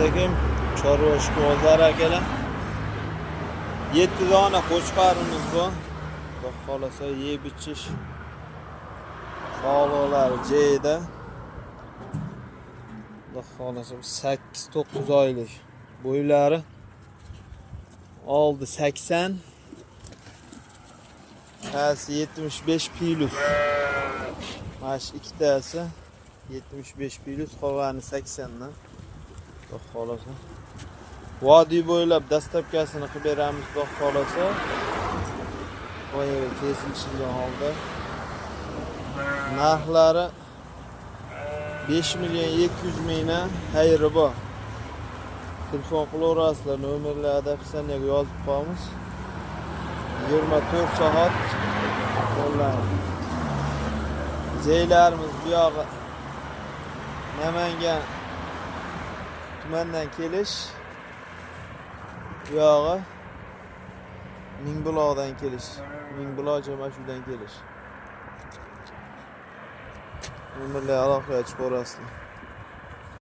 Alaykum. Chorva ishqibozlari, akalar. 7 dona qo'chqorimiz bor. Xudo xohlasa, yeb ichish, sog'liqlari joyida. Xudo xohlasa, 8-9 oylik. Bo'ylari oldi 80, pasti 75 плюс. Mana shu ikkitasi 75 плюс, qolgani 80 dan. Xudo xohlasa, vodiy bo'ylab доставка sini qilib beramiz, xudo xohlasa. Boyagi kesilishgan holda. Narxlari 5 million 200 mingdan xayri bor. Telefon qilaverasizlar, nomerlarni описание ga yozib qo'yamiz. 24 soat qo'llanadi. Joylarimiz bu yog'i Namangan tumandan kelish, bu yog'i Mingbuloqdan kelish. Mingbuloq Jomashudan kelish. Nomerlar aloqaga chiqaverasizlar.